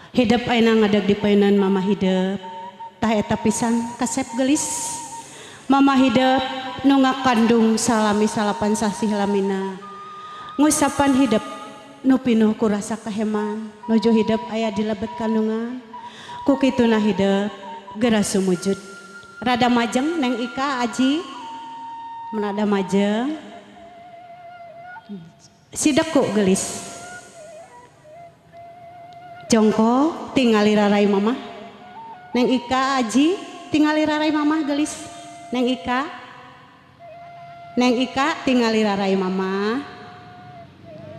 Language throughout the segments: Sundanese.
Hidep ayeuna ngadeg di payunan mama hidep. Tah eta pisan kasep gelis. Mama hidep nu ngakandung salami salapan sasih lamina. Ngusapan hidep nu pinuh ku rasa kaheman nuju hidep aya di lebet kandungan. Ku kituna hidep gera sumujud. Rada majeng Neng Ika Aji. Rada majeng. Sideku gelis. Jongko tingali rarai mamah. Neng Ika Aji tingali rarai mamah gelis. Neng Ika. Neng Ika tingali rarai mamah.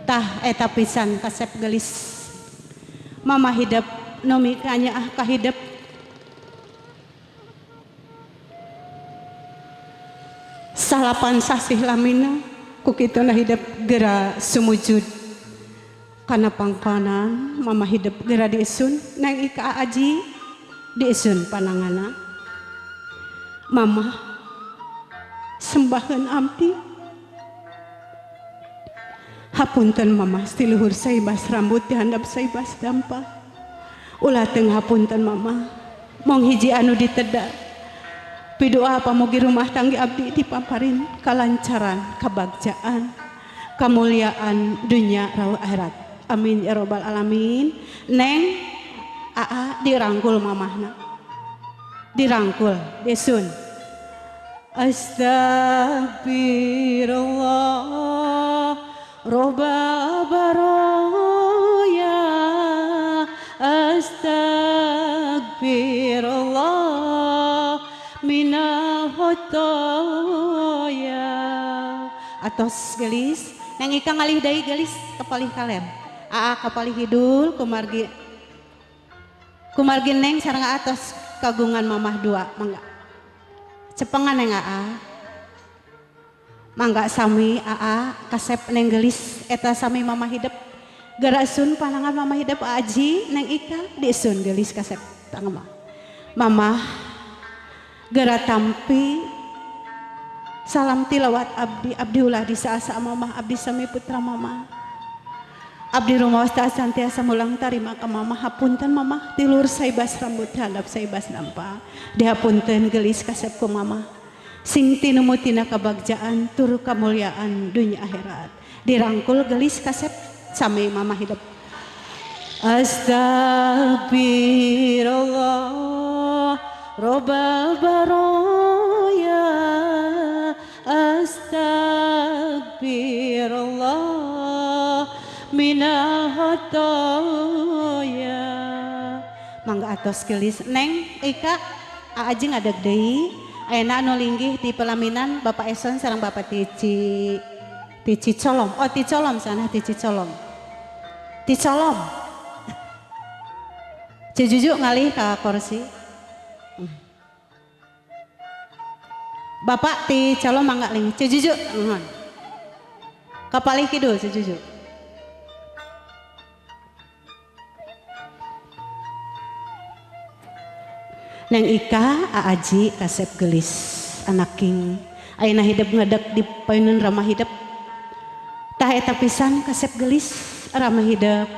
Tah eta pisan kasep gelis. Mama hidep nu mikanyaah ka hidep. Salapan sasih lamina ku kituna hidep gera sumujud. Kana pangkonan mama hidep gera diisun Neng Ika Aji diisun panangana. Mama sembaheun abdi. Hapunten mama stiluhur saibas rambut dihandap saibas dampa. Ulah teu ngapunten mama mong hiji anu diteda. Pidoa pamugi rumah tanggi abdi dipaparin kalancaran, kabagjaan, kamuliaan dunia rau akhirat. Amin ya robbal alamin. Neng aa dirangkul mamahna. Dirangkul desun. Astagfirullah robbal baraya. Astagfirullah minal khotoya. Atos gelis Neng Ika ngalih deui gelis kapalih kaler. Aa kapalih kidul kumargi kumargi Neng sareng atos kagungan mamah dua mangga. Cepengan Neng aa. Mangga sami aa kasep Neng gelis eta sami mamah hidep. Gerasun panangan mama hidep Aji Neng Ika disun gelis kasep tangma. Mamah gera tampi salam tilawat abdi abdi ulah disaasa mamah abdi sami putra mama. Abdi rumaos ta santiasa mulang tarima ka mamah hapunten mamah tilur saibas rambut handap saibas nampa. Dihapunten gelis kasep ku mamah. Sing tinumutina kabagjaan tur kamuliaan dunya akhirat. Dirangkul gelis kasep sami mama hidup. Astagfirullah robbal baraya. Astagfirullah minal khotoya. Mangga atos gelis Neng Ika Aji ngadeg deui. Ayeuna anu linggih di pelaminan Bapak Eson sareng Bapak Tici. Tici Colom. Oh Ticolom sana Tici Colom. Ticolom. Cijuju ngalih ka kursi. Bapak Ticolom mangga linggih. Cijuju nuhun. Kapalih kidul Cijuju. Neng Ika Aaji kasep gelis anak king. Ayeuna hidep ngadeg di payunan ramah hidep. Tah eta pisan kasep gelis ramah hidep.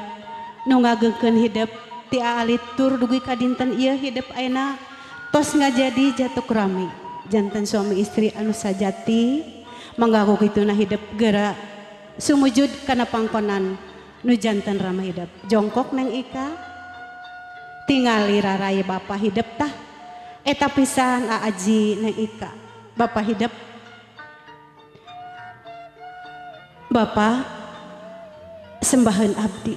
Nu ngagengkeun hidep ti aalit tur dugi ka dinten ieu hidep ayeuna tos ngajadi jatuk rami. Janten suami istri anu sajati mangga ku kituna hidep gera sumujud kana pangkonan nu janten ramah hidep. Jongkok Neng Ika tingali rarai bapa hidep tah eta pisan Aaji Neng Ika bapa hidep. Bapa sembahan abdi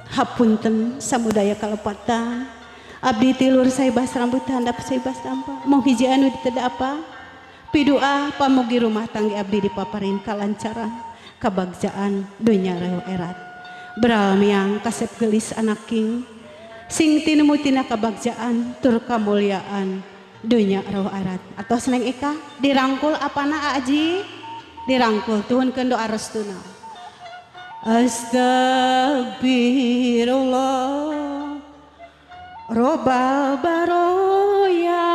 hapunten samudaya kalepatan abdi tilur saibas rambut handap saibas dampa mau hiji anu diteda apa pidua pamugi rumah tanggi abdi dipaparin kalancaran kabagjaan dunya reho erat beral miang kasep gelis anak king sing tinemu tina kabagjaan tur kamuliaan dunya roh arat. Atos Neng Ika dirangkul apana Aji dirangkul tuhunkeun doa restuna. Astagfirullah robbal baraya.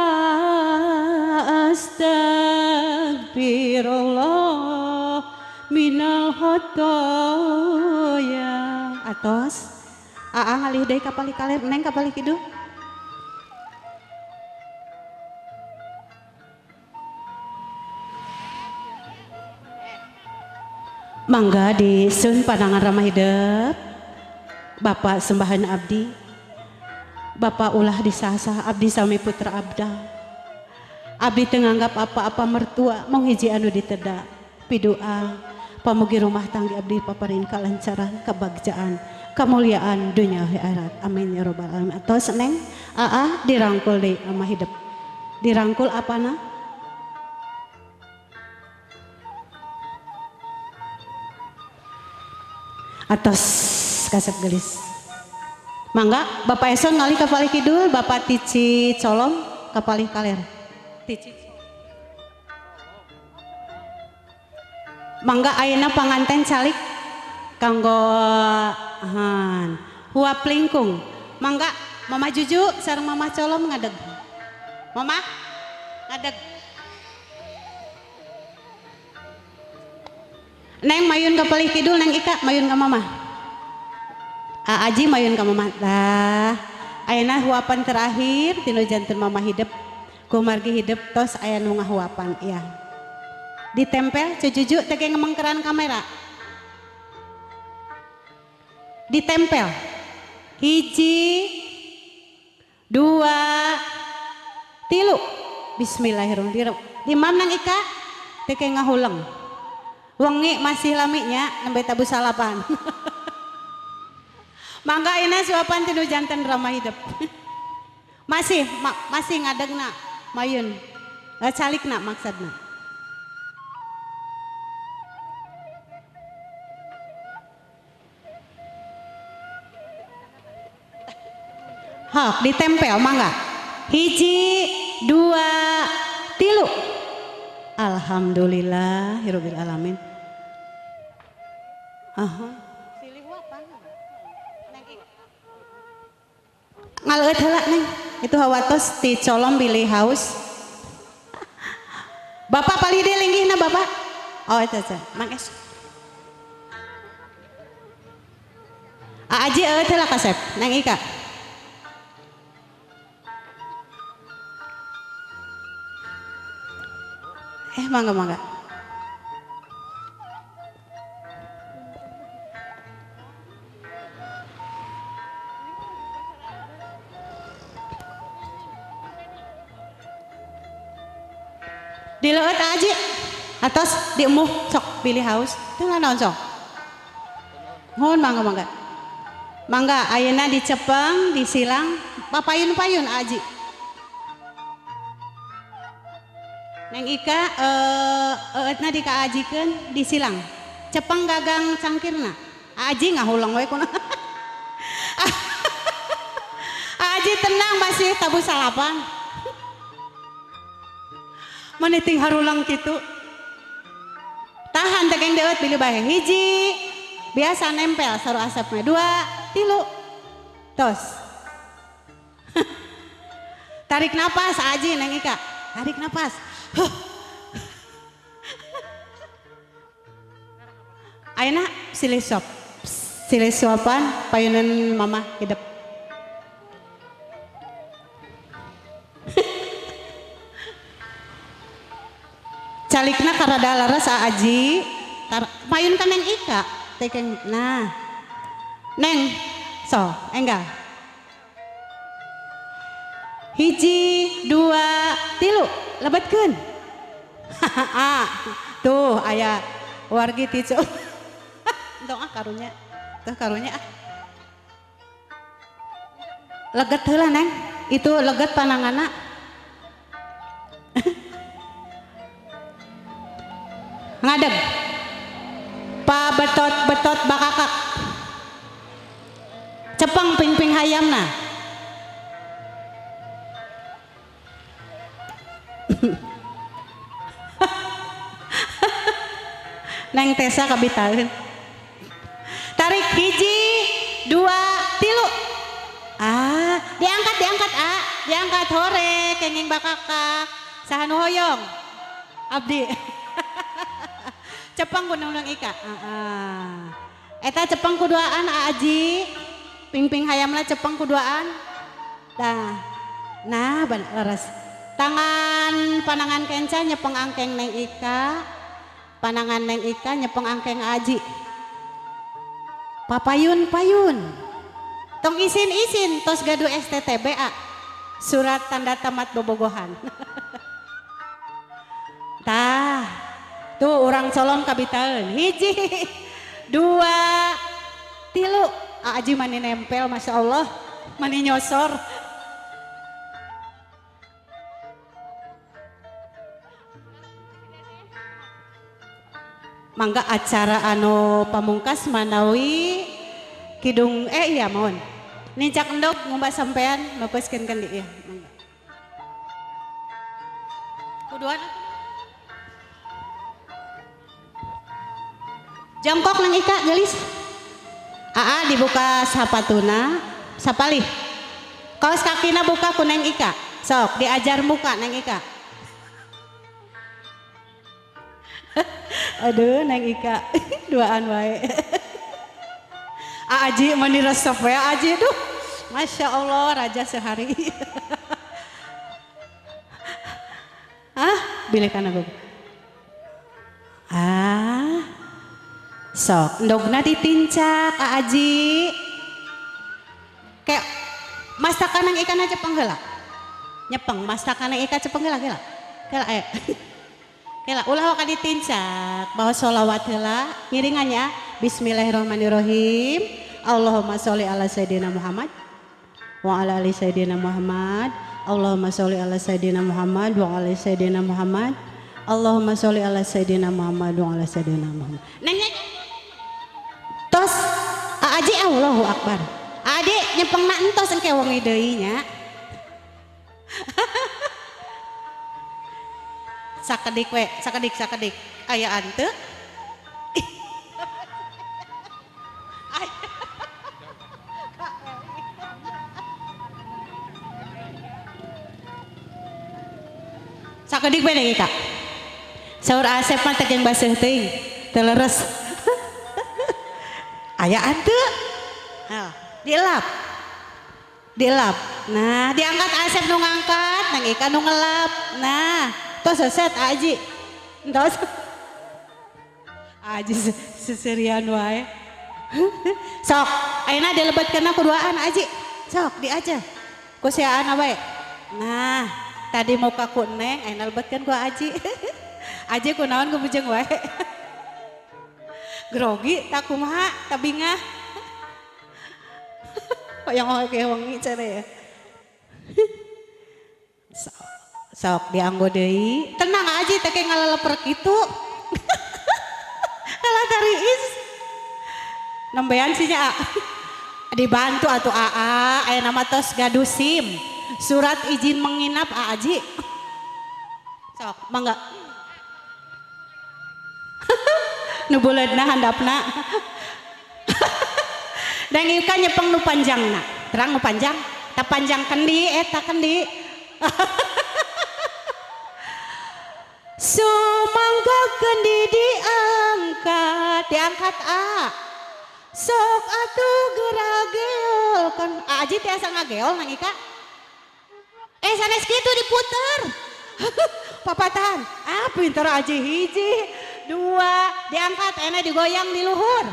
Astagfirullah minal khotoya. Atos Aa ngalih deui ka palih kaler, Neng ka palih kidul. Mangga disun pandangan ramah hidep. Bapak sembahan abdi. Bapak ulah disasah abdi sami putra abda. Abdi teu nganggap apa-apa mertua mong hiji anu diteda. Pidua pamugi rumah tangga abdi paparin kalancaran, kebagjaan, kemuliaan dunia akhirat. Amin ya robbal alamin. Atos Neng, aa dirangkul deui sama hidep. Dirangkul apana? Atos kasep gelis. Mangga Bapak Eson ngalih ka palih kidul, Bapak Tici Colom ka palih kaler. Tici. Mangga ayeuna panganten calik kanggo han huap lingkung. Mangga Mama Juju sareng Mama Colom ngadeg. Mama ngadeg. Neng mayun ka palih kidul, Neng Ika mayun ka Mama. Aji mayun ka Mama. Dah ayeuna huapan terakhir tinu janten Mama hidep. Kumargi hidep tos aya nu ngahuapan ya. Ditempel cucuju teh ngemengkeran kamera. Ditempel. 1, 2, 3. Bismillahirrahmanirrahim. Di mam Neng Ika teh ngahuleng. Wengi masih laminya nembe tabu salapan. Mangga ayeuna suapan tinu janten ramah hidep. Masih masih ngadegna mayun. Calikna maksudna. Hok ditempel mangga. 1, 2, 3. Alhamdulillah hirobbil alamin. Aha. Ngaleueut heula Neng. Itu hawatos ti Colom bilih haus. Bapak palih deui linggihna Bapak. Oh eta teh. Mang Es. Aaji eueut heula kasep. Neng Ika. Mangga mangga. Dileueut aji atos diemuh sok pilih haus teu naon sok. Nuhun mangga mangga. Mangga ayeuna dicepeng disilang papayun-payun aji. Neng Ika eueutna dikaajikeun disilang. Cepeng gagang cangkirna. Aji ngahuleng we kunaon. Aji tenang masih tabu salapan. Maniting harulang kitu. Tahan tekeng deut bilih bae. 1, biasa nempel saru asapna. 2, 3. Tos. Tarik napas Aji Neng Ika. Tarik napas. Huh. Ayeuna silih suap. Silih suapan payunan Mama hidep. Calikna karada laras Aji, payun ka Neng Ika, tekeng nah. Neng, so, enggal. 1, 2, 3, lebetkeun. Tuh aya wargi ticu. Entong ah karunya. Tuh karunya ah. Leget heula Neng, itu leget pananganna. Ngadeg. Pa betot-betot bakakak. Cepeng ping-ping hayamna. Neng Tesa kabitaeun. Tarik 1, 2, 3. Ah, diangkat diangkat ah, diangkat hore kenging bakakak. Saha nu hoyong? Abdi. Cepeng ku Neng Ika. Heeh. Eta cepeng kuduaan Aji. Pingping hayamna cepeng kuduaan. Tah. Nah, leres. Tangan panangan kenca nyepeng angkeng Neng Ika. Panangan Neng Ika nyepeng angkeng Aji. Papayun payun. Tong isin-isin tos gaduh STTBA. Surat tanda tamat bobogohan. Tah. Tuh urang colong kabitaeun. 1, 2, 3. Aji mani nempel, Masya Allah, mani nyosor. Mangga acara anu pamungkas manawi kidung iya mohon. Nincak endog ngumbah sampean mapeskeun kendi ya, mangga. Kuduan jongkok nang Ika gelis. Aa dibuka sapatuna, sapalih. Kaos kakina buka ku Neng Ika. Sok diajar muka Neng Ika. Aduh Neng Ika, duaan wae. Aji mani resep we Aji duh. Masya Allah raja sehari. Ah, bilih kana gogo. Ah. Sok, endogna ditincak Aji. Kayak masakan nang ikan aja pengheula. Nyepeng masakan nang ikan cepeng heula heula. Heula aya. Heula ulah waka ditincak, bawa sholawat heula ngiringannya. Bismillahirrahmanirrahim. Allahumma sholli ala sayidina Muhammad wa ala ali sayidina Muhammad. Allahumma sholli ala sayidina Muhammad wa ala sayidina Muhammad. Allahumma sholli ala sayidina Muhammad wa ala sayidina Muhammad. Neng tos Aji Allahu Akbar. Adi nyepengna entos engke wengi deui nya. Sakedik we, sakedik sakedik. Aya ante. Sakedik we deui Kak. Saur Asep mah teh jeung baseuh teuing, teu leres. Aya ante. Nah, dielap. Dielap. Nah, diangkat Asep nu ngangkat, Nang Ika nu ngelap. Nah, tos seset Aji. Entos. Aji seserian wae. Sok, ayeuna dilebetkeun kuduaan Aji. Sok diajar. Ku siaan wae. Nah, tadi muka ku Neng, ayeuna lebetkeun ku Aji. Aji kunaon ku bujeng wae. Grogi tak kumaha, tak bingah. Yang oke wengi cere ya. Sok, sok dianggo deui. Tenang Aji teh ngaleleper kitu. Kalah tariis. Nembean sih nya. Dibantu atuh aa, aya nama tos gaduh SIM. Surat izin menginap Aji. Sok, mangga. Nu buleudna handapna. Dan ieu kan nyepeng nu panjangna. Terang nu panjang, tak panjang kendi eta kendi. Sumangga kendi diangkat, diangkat a. Sok atuh gerageol kan Aji tiasa ngageol Nang Ika. Sanes kitu diputer. Papatahan. Ah pinter Aji 1, 2 diangkat enak digoyang di luhur.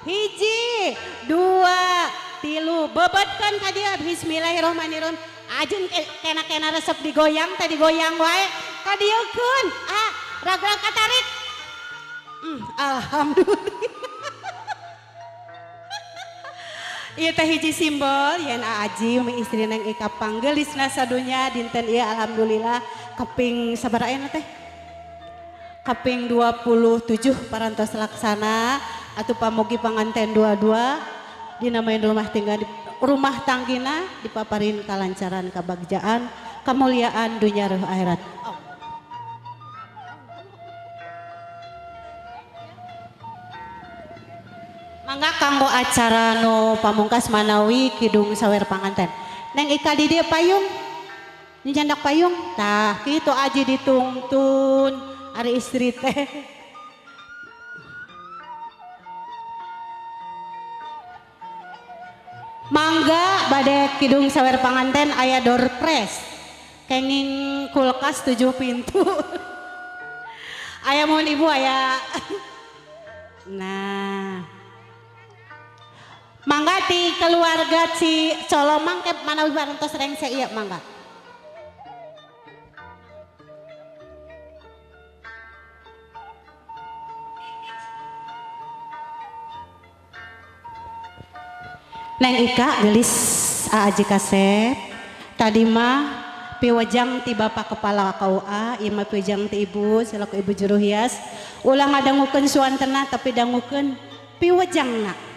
1, 2, 3 bebetkeun ka dieu bismillahirrahmanirrahim. Ajeng kena-kena resep digoyang teh digoyang wae ka dieukeun. Ah rag-rag katarik. Alhamdulillah. Ieu teh hiji simbol yen Aji umi istri Neng Ika panggelisna sadunya dinten ieu alhamdulillah kaping sabaraha ayeuna teh? Kaping 27 parantos laksana atuh pamugi panganten 22 dinamain rumah tinggal rumah tanggina dipaparin kalancaran kabagjaan kemuliaan dunia roh akhirat. Oh. Mangga kanggo acara nu pamungkas manawi kidung sawer panganten. Neng Ika di dieu payung. Ini candak payung. Tah kitu Aji ditungtun ari istri teh. Mangga bade kidung sawer panganten aya door press. Kenging kulkas 7 pintu. Aya mohon ibu aya. Nah. Mangga ti keluarga Ci Colomang ke manawi parantos rengse ieu mangga. Neng Ika gelis Aaji Kasep tadi mah piwejang ti bapak kepala KUA ieu mah piwejang ti ibu selaku ibu juru hias ulah ngadangukeun suantena tapi dangukeun piwejangna.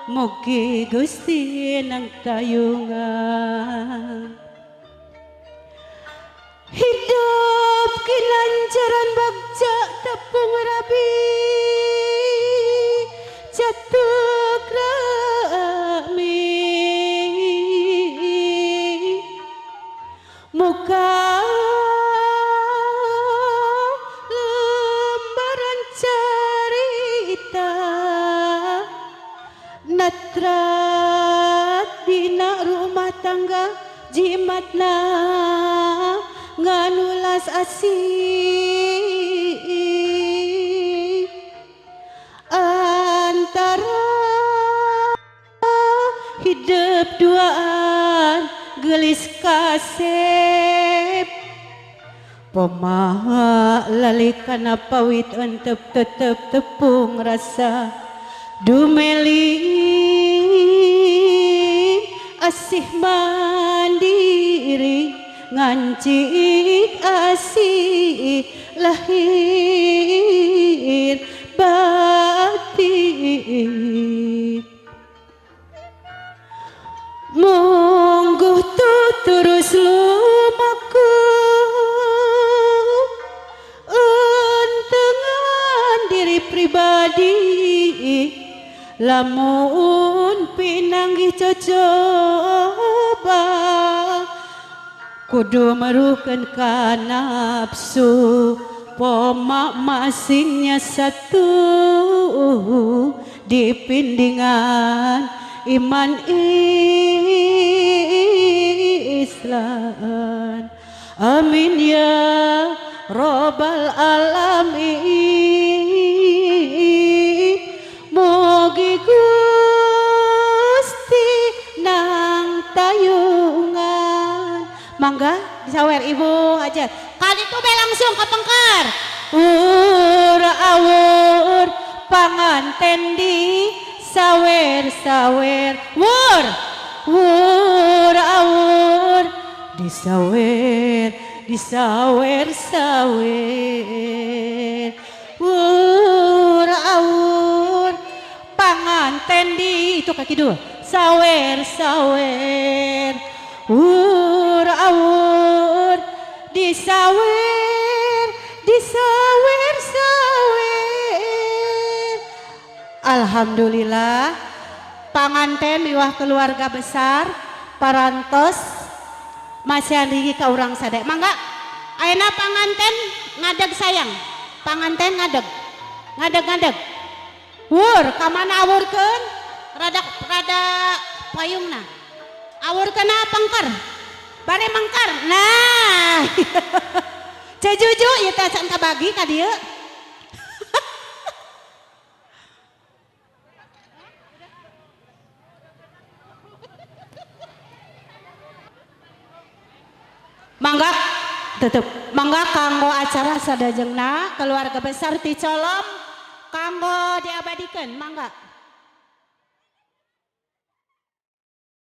Mugi Gusti nang tayungan hidup kilancaran bagja tepung rabi jatuk rami muka lembaran cerita natrat dina rumah tangga jimatna nganulas asih antara hidup duaan gelis kasep pomaha lalikana pawit entep tetep tepung rasa dumeli asih mandiri ngancik asih lahir batin mungguh tu terus lumaku entengan diri pribadi lamun pinanggih cocoba kudu meruhkeun ka nafsu poma masingnya satu di pindingan iman Islam amin ya robbal alamin. Mugi Gusti nang tayungan. Mangga disawer ibu aja. Kali itu be langsung ke pengkar. Ur awur panganten di sawer sawer. Wur wur awur disawer disawer sawer. Wur awur panganten di itu kaki dua sawer sawer wur awur disawer disawer sawer. Alhamdulillah panganten miwah keluarga besar parantos masih lagi ka urang sadaya. Mangga ayeuna panganten ngadeg sayang panganten ngadeg ngadeg ngadeg wur kamana awurkeun rada rada payungna awurkeun pengker bare mengker nah cejuju ieu teh can kabagi ka dieu. Mangga tutup mangga kanggo acara sadajengna keluarga besar ti Colom kanggo diabadikeun mangga.